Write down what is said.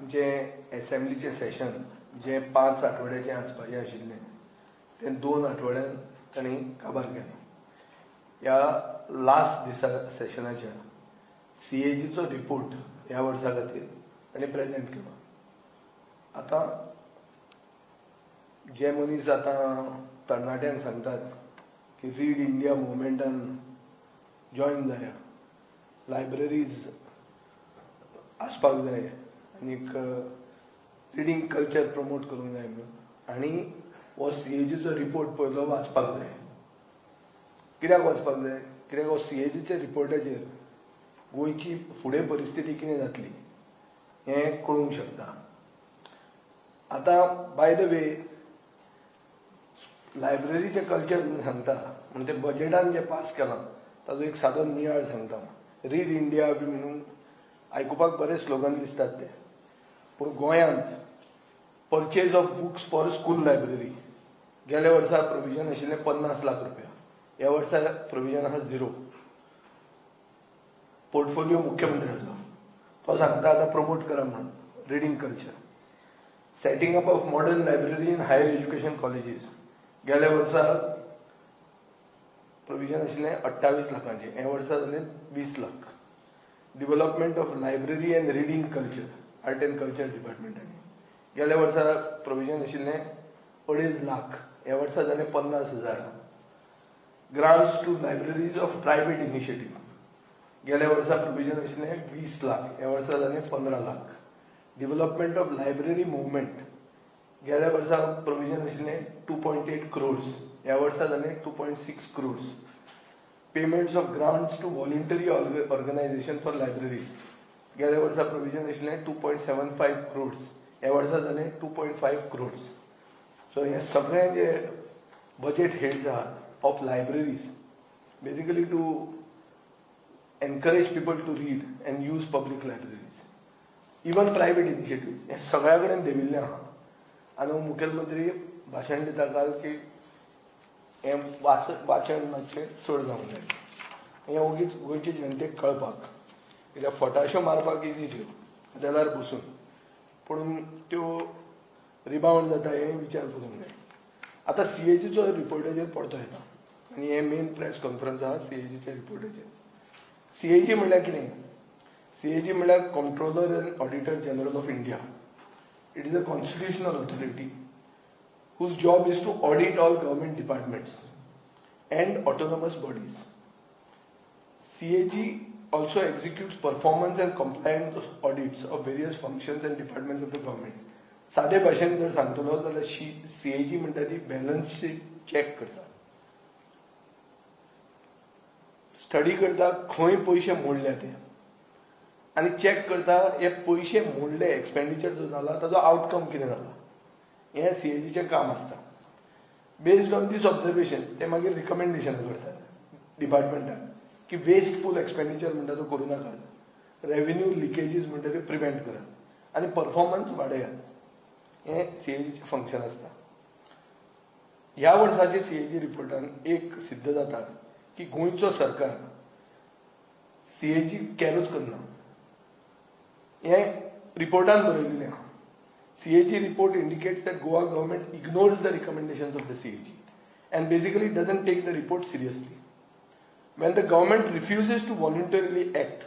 आमचें एसेंब्लीचें सेशन जें 5 आठवड्याचें आसपाचें आशिल्लें तें 2 आठवड्यान तांणी काबार केलें. ह्या लास्ट दिसा सेशनाच्या सीएजीचो रिपोर्ट ह्या वर्सा खातीर तांणी प्रेजेंट केलो. आतां जे मनीस आतां तरणाट्यांक सांगतात की रीड इंडिया मुवमेंटान जॉयन जाया, लायब्ररीज आसपाक जाय आनीक रिडींग कल्चर प्रमोट करूंक जाय म्हणून, आनी हो सीएजीचो रिपोर्ट पयलो वाचपाक जाय. कित्याक वाचपाक जाय? कित्याक हो सीएजीच्या रिपोर्टाचेर गोंयची फुडें परिस्थिती कितें जातली हें कळूंक शकता. आतां बाय the way लायब्ररीचें कल्चर म्हणून सांगता म्हणून तें बजेटान जें पास केलां ताजो एक सादो नियाळ सांगता. रीड इंडिया बी म्हणून आयकुपाक बरे स्लोगन दिसतात ते, पूण गोंयांत purchase of books for school library गेल्या वर्सा प्रोविजन आशिल्लें 50 लाख रुपया, ह्या वर्सा प्रोविजन आसा 0. पोर्टफोलियो मुख्यमंत्र्याचो, तो सांगता आतां प्रमोट करा म्हणून reading culture. Setting up of modern library in higher education colleges गेल्या वर्सा प्रोविजन आशिल्लें 28 लाखांचें, ह्या वर्सा जालें 20 lakh. Development of library and reading culture art and culture डिपार्टमेंटांनी गेल्या वर्सा प्रोविजन आशिल्लें 2.5 लाख, ह्या वर्सा जालें 50,000. Grants to libraries of private initiative गेल्या वर्सा प्रोविजन आशिल्लें 20 लाख, ह्या वर्सा जालें 15 lakh. Development of library movement गेल्या वर्सा प्रोविजन आशिल्लें 2.8 क्रोर्स, ह्या वर्सा जालें 2.6 crores. Payments of grants to voluntary organisation for libraries गेल्या वर्सा प्रोविजन आशिल्लें 2.75 क्रोर्स, ह्या वर्सा जालें 2.5 क्रोर्स. सो हे सगळे जे बजेट हेड्स आहात of libraries basically to encourage people to read and use public libraries, even private initiative, हे सगळ्या कडेन देविल्लें आहा. आनी मुखेलमंत्री भाशण दिता काल की हें वाचन मातशें चड जावंक जाय. हें ओगीच गोंयचे जनतेक कळपाक, कित्याक फटाश्यो मारपाक इजी त्यो जाल्यार बसून, पूण त्यो रिबावंड जाता हें विचार करूंक जाय. आतां सीएजीचो रिपोर्टाचेर परतो येता आनी हें मेन प्रेस कॉन्फरन्स आहा सीएजीच्या रिपोर्टाचेर. सीएजी म्हणल्यार कितें? सीएजी म्हणल्यार Comptroller and Auditor General of India. It is a constitutional authority whose job is to audit all government departments and autonomous bodies. CAG also executes performance and compliance audits of various functions and departments of the government. सादे भाशेन जर सांगतलो जाल्यार CAG म्हणटा ती balance sheet check करता, study करता खंय पयशे मोडल्या ते, आनी चॅक करता हे पयशे मोडले एक्सपेंडिचर जो जाला ताजो आउटकम कितें जाला, हें सीएजीचें काम आसता. बेस्ड ऑन these observation ते मागीर रिकमेंडेशन करतात डिपार्टमेंटाक की वेस्टफूल एक्सपेंडिचर म्हणटा तो करूं नाकात, रेवेन्यू लिकेजीस म्हणटा त्यो प्रिवेंट करात आनी परफॉर्मन्स वाडयात. हें सीएजीचें फंक्शन आसता. ह्या वर्साचे सीएजी रिपोर्टान एक सिद्ध जाता की गोंयचो सरकार सीएजी कॅरूच करना, हें रिपोर्टान बरयलेलें आहा. CAG report indicates that Goa government ignores the recommendations of the CAG and basically doesn't take the report seriously. When the government refuses to voluntarily act